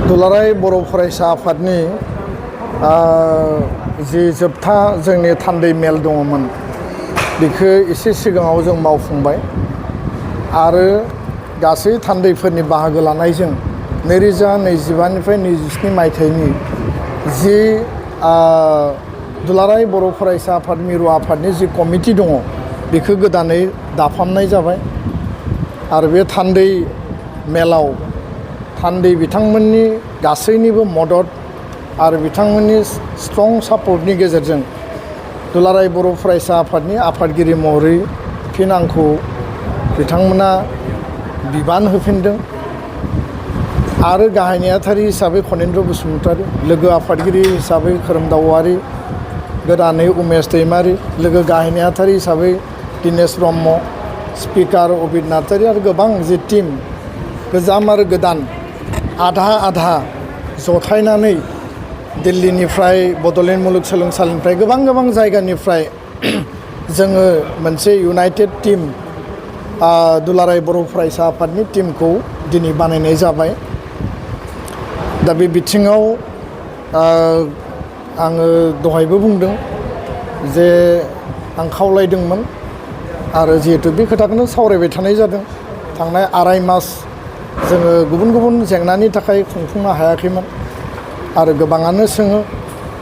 दुलाराय बर' फरायसा आफादनि जि जोबथा जोंनि थान्दै मेल दङमोन बेखौ एसे सिगाङाव जों मावफुंबाय आरो गासै थान्दैफोरनि बाहागो लानायजों 2025निफ्राय 27 मायथाइनि जि दुलाराय बर' फरायसा आफाद मिरु आफादनि जि कमिटि दङ बेखौ गोदानै दाफामनाय जाबाय आरो बे थान्दै मेलाव थान्दै बिथांमोननि गासैनिबो मदद आरो बिथांमोननि स्ट्रं सापर्टनि गेजेरजों दुलाराय बर' फरायसा आफादनि आफादगिरि महरै फिन आंखौ बिथांमोना बिबान होफिनदों आरो गाहाय नेहाथारि हिसाबै खनेन्द्र बसुमतारी, लोगो आफादगिरि हिसाबै खोरोमदाव औवारी, गोदानै उमेश दैमारी, लोगो गाहाय नेहाथारि हिसाबै दिनेश ब्रह्म, स्पिकार अबिद नार्जारी आरो गोबां जि टीम गोजाम आरो गोदान आधा जथायनानै दिल्लीनिफ्राय बड'लेण्ड मुलुगसोलोंसालिनिफ्राय गोबां जायगानिफ्राय जोङो मोनसे इउनाइटेड टीम दुलाराय बर' फरायसा आफादनि टीमखौ दिनै बानायनाय जाबाय। दा बे बिथिङाव आङो दहायबो बुंदों जे आं खावलायदोंमोन आरो जिहेतु बे खोथाखौनो सावरायबाय थानाय जादों। थांनाय आराय मास जोङो गुबुन जेंनानि थाखाय खुंफुंनो हायाखैमोन आरो गोबाङानो सोङो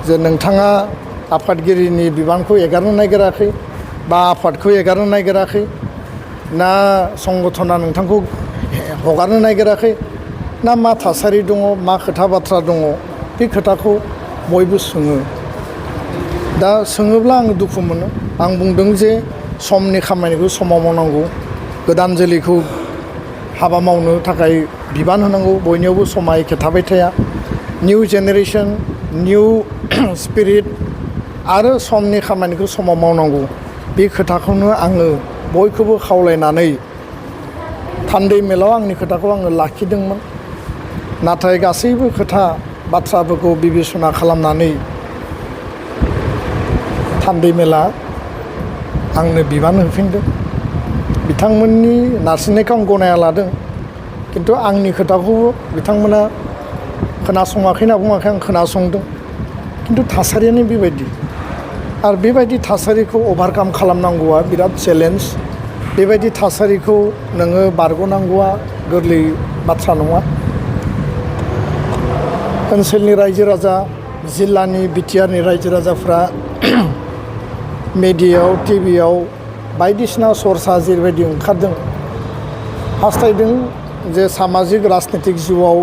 जे नोंथाङा आफादगिरिनि बिबानखौ एगारनो नागिराखै बा आफादखौ एगारनो नागिराखै ना संगठना नोंथांखौ हगारनो नागिराखै ना मा थासारि दङ, मा खोथा बाथ्रा दङ, बे खोथाखौ बयबो सोङो। दा सोङोब्ला आं दुखु मोनो। आं बुंदों जे समनि खामानिखौ समाव मावनांगौ, गोदान जोलैखौ हाबा मावनो थाखाय बिबान होनांगौ, बयनियावबो समा एखे थाबाय थाया। निउ जेनेरेसन, निउ स्पिरिट आरो समनि खामानिखौ समाव मावनांगौ, बे खोथाखौनो आङो बयखौबो खावलायनानै थान्दै मेलाव आंनि खोथाखौ आङो लाखिदोंमोन। नाथाय गासैबो खोथा बाथ्राफोरखौ बिबेसना खालामनानै थान्दै मेला आंनो बिबान होफिनदों। बिथांमोननि नारसिननायखौ आं गनाया लादों, खिन्थु आंनि खोथाखौबो बिथांमोना खोनासङाखै होनना बुङाखै, आं खोनासंदों। खिन्थु थासारियानो बेबायदि आरो बेबायदि थासारिखौ अभारकाम खालामनांगौआ बिराद चेलेन्ज। बेबायदि थासारिखौ नोङो बारग'नांगौआ गोरलै बाथ्रा नङा। ओनसोलनि रायजो राजा, जिल्लानि बिटिआरनि रायजो राजाफ्रा मेडियायाव, टिभियाव बायदिसिना सर्सा जेरैबायदि ओंखारदों, हास्थायदों जे सामाजिक राजनितिक जिउआव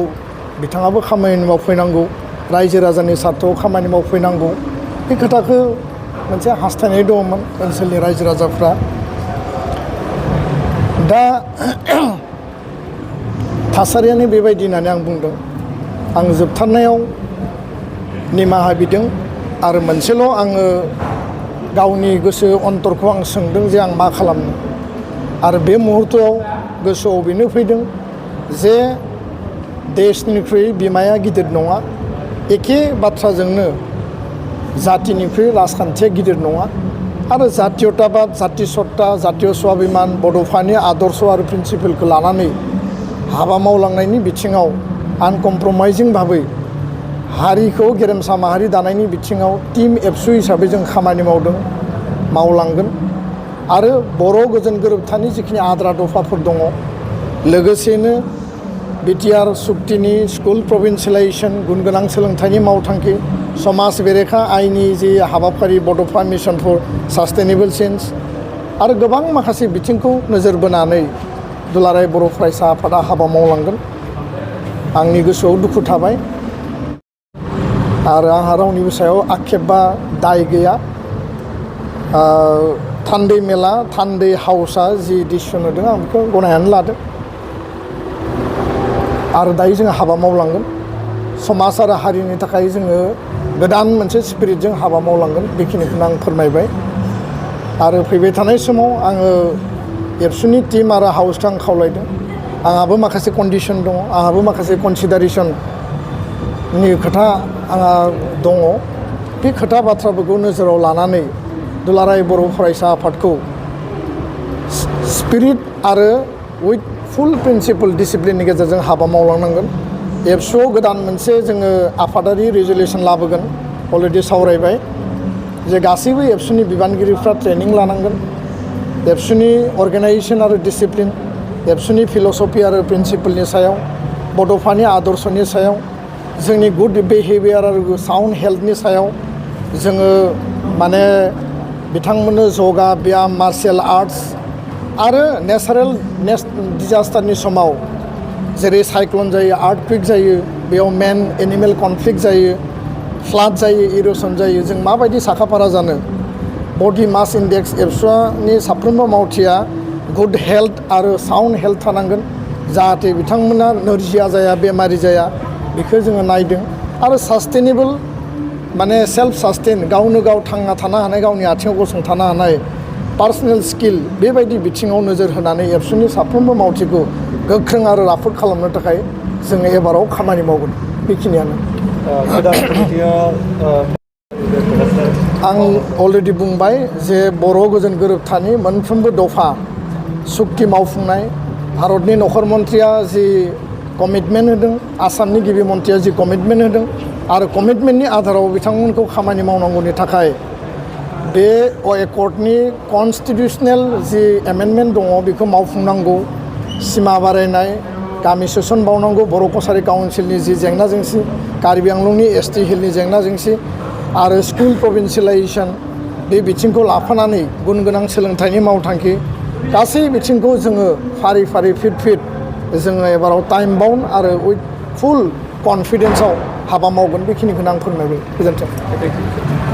बिथाङाबो खामानि मावफैनांगौ, रायजो राजानि सार्थआव खामानि मावफैनांगौ, बे खोथाखौ मोनसे हास्थायनाय दङमोन ओनसोलनि रायजो राजाफ्रा। दा थासारियानो बेबायदि होननानै आं बुंदों। आं जोबथारनायाव निमाहा बिदों आरो मोनसेल' आङो गावनि गोसो अन्तरखौ आं सोंदों जे आं मा खालामनो। आरो बे मुहुर्तआव गोसोआव बेनो फैदों जे देशनिख्रुइ बिमाया गिदिर नङा, एखे बाथ्राजोंनो जातिनिख्रुइ राजखान्थिया गिदिर नङा आरो जातीयताबाद, जाति सत्ता, जातीय स्वाभिमान, बड'फानि आदर्श आरो प्रिन्सिपेलखौ लानानै हाबा मावलांनायनि बिथिङाव आनकमप्रमाइजिं भाबै हारिखौ गेरेमसा माहारि दानायनि बिथिङाव टीम एबसु हिसाबै जों खामानि मावदों, मावलांगोन आरो बर' गोजोन गोरोबथानि जिखिनि आद्रा दफाफोर दङ, लोगोसेनो बिटिआर सुक्तिनि स्कुल प्रभिन्सियेलाइजेसन, गुन गोनां सोलोंथाइनि मावथांखि, समाज बेरेखा आयनि जि हाबाफारि बड'फा मिशन फर सास्टेनेबल चेन्ज आरो गोबां माखासे बिथिंखौ नोजोर बोनानै दुलाराय बर' फरायसा आफादा हाबा मावलांगोन। आंनि गोसोआव दुखु थाबाय आरो आंहा रावनिबो सायाव आक्षेप बा दाय गैया। थान्दै मेला, थान्दै हाउसआ जि डिसिसन होदों आं बेखौ गनायनानै लादों आरो दायो जोङो हाबा मावलांगोन। समाज आरो हारिनि थाखाय जोङो गोदान मोनसे स्पिरिटजों हाबा मावलांगोन, बेखिनिखौनो आं फोरमायबाय। आरो फैबाय थानाय समाव आङो एबसुनि टीम आरो हाउसखौ आं खावलायदों। आंहाबो माखासे कन्डिसन दङ, आंहाबो माखासे कनसिडारेसननि खोथा आंहा दङ। बे खोथा बाथ्राफोरखौ नोजोराव लानानै दुलाराय बर' फरायसा आफादखौ स्पिरिट आरो उइथ फुल प्रिन्सिपल डिसिप्लिननि गेजेरजों हाबा मावलांनांगोन। एबसुआव गोदान मोनसे जोङो आफादारि रेजुलेसन लाबोगोन अलरेडि सावरायबाय जे गासैबो एबसुनि बिबानगिरिफ्रा ट्रेनिं लानांगोन एबसुनि अर्गेनाइजेसन आरो डिसिप्लिन एबसुनि फिल'सफि आरो प्रिन्सिपलनि सायाव बड'फानि आदर्शनि सायाव जोंनि गुड बिहेभियार आरो साउन्ड हेल्थनि सायाव जोङो माने बिथांमोननो जगा ब्याम मार्शियेल आर्ट्स आरो नेचारेल डिजास्टारनि समाव जेरै साइक्लन जायो आर्थकुइक जायो बेयाव मेन एनिमेल कनफ्लिक्ट जायो फ्लाड जायो इर'सन जायो जों माबायदि साखाफारा जानो बडि मास इन्डेक्स एबसुनि साफ्रोमबो मावथिया गुड हेल्थ आरो साउन्ड हेल्थ थानांगोन जाहाथे बिथांमोना नोरजिया जाया बेमारि जाया बेखौ जोङो नायदों आरो सास्टेनेबल माने सेल्फ सास्टेन गावनो गाव थांना थानो हानाय गावनि आथिङाव गसंथानो हानाय पार्सनेल स्किल बेबायदि बिथिङाव नोजोर होनानै एबसुनि साफ्रोमबो मावथिखौ गोख्रों आरो राफोद खालामनो थाखाय जोङो एबाराव खामानि मावगोन बेखिनियानो आं अलरेडि बुंबाय जे बर' गोजोन गोरोबथानि मोनफ्रोमबो दफा सुक्ति मावफुंनाय भारतनि नखर मन्थ्रिया जि कमिटमेन्ट होदों आसामनि गिबि मन्थ्रिया जि कमिटमेन्ट होदों आरो कमिटमेन्टनि आधाराव बिथांमोनखौ खामानि मावनांगौनि थाखाय बे एकर्डनि कनस्टिटिउसनेल जि एमेन्डमेन्ट दङ बेखौ मावफुंनांगौ सिमा बारायनाय गामि सोसनबावनांगौ बर' कसारि काउन्सिलनि जि जेंना जेंसि कार्बि आंलंनि एसटि हिलनि जेंना जेंसि आरो स्कुल प्रभिन्सियेलाइजेसन बे बिथिंखौ लाफानानै गुन गोनां सोलोंथाइनि मावथांखि गासै बिथिंखौ जोङो फारि फारि फिट जोङो एबाराव टाइम बाउन्ड आरो उइथ फुल कनफिडेन्सआव हाबा मावगोन बेखिनिखौनो आं फोरमायबाय गोजोन्थों।